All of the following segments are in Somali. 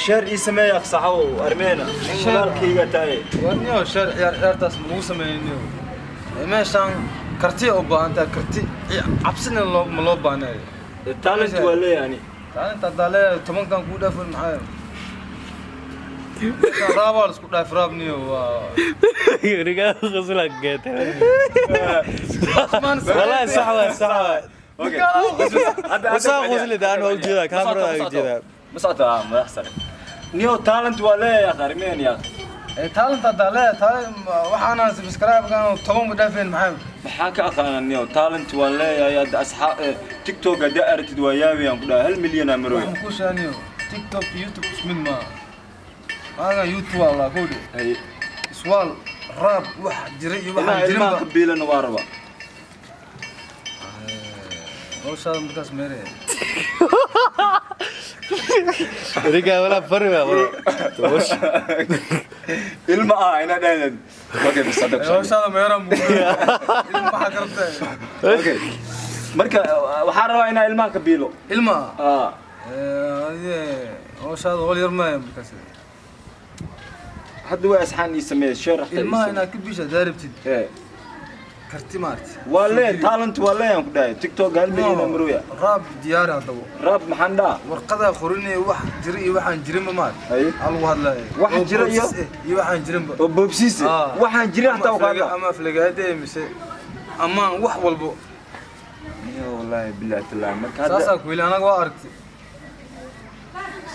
Share ii sameeya, saxow armeena walaalkayga tahay. Warniyo, share ciyaar ciyaartaas ma lagu sameeyniyo. Meeshaan karti u baahan tahay, karti cabsina loo ma loo baahnayo. Talent waa leeyahay. Talent haddaa leeyahay, 10-kan kuu dhaafin. Maxaa raabaa la isku dhaaf raabniyo waa. Rigaa qosla geete. Wallahi sax waa, sax waa. Wasaa qosli daan waa ujeedaa, kaamirada ujeedaa. Ma socotaa, madax sare? Niyo, talent waa leeyahay, armeen ya. Talent haddaa leeyahay, talent waxaana subscribe-kan 10 ma dhaafeen, maxaa? Maxaa ka aqaana, niyo? Talent waa leeyahay. Hadda asxaab TikTok haddaa aragtid waa yaabiyaan ku dhahay, 1 milyan aa marooya. Waxaan ku sheegniyo, TikTok, YouTube isku mid maaha. Maaga YouTube waa la kowdhe. Iswaal raab wax jira iyo inaa waxaan ilmaha jirinba. Ka biilana waa rabaa. Hawshaada markaas meere. Rigaa walaa fari waa bro. Ilma ah ina dhahdeed. Okay, bas hadda ku sheeg. Hawshaada meera muu ilma maxaa ka rabtaa? Okay, marka waxaan rabaa inaa ilmaha ka biilo. Ilma? Ah. Hawshaada hol yar maaya markaas. Hadda waa asxaan ii sameeye, share xataa ii Ilmaha sameeye. inaad ka bisha daaribtid Eh, karti maarti. Waa lee, talent waa leeyahan ku dhahay. TikTok 1 milyan aa marooya. Raab diyaari haddaba. Raab maxaan dhaha? Warqadaa qorinaya, wax jira iyo waxaan jirinba maarti. Haye. Aa lagu hadlaya. Wax Oo jira iyo- boobsiis eh, iyo waxaan jirinba. Oo boobsiis. Ah. Waxaan jirin xataa u kaadla. Ama aflagaade mise amaan wax walbo. Yo, wallahi billahi tallahi marka hadda Saasaa ku yili, anaga waa aragti.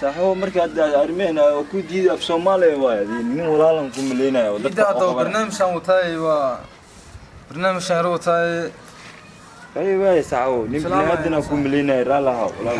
Saaxiibo, marka hadda arrimeena oo ku diiday af Soomaaliya waaye, nin walaalan ku maleynaya oo Ida dadka haddaba barnaamijaan wataay, waa barnaamijaan yaro wataay. Ay waay, saaxiibo, nin Salaam bini'aadan ku maleynaya, raalaha walaal.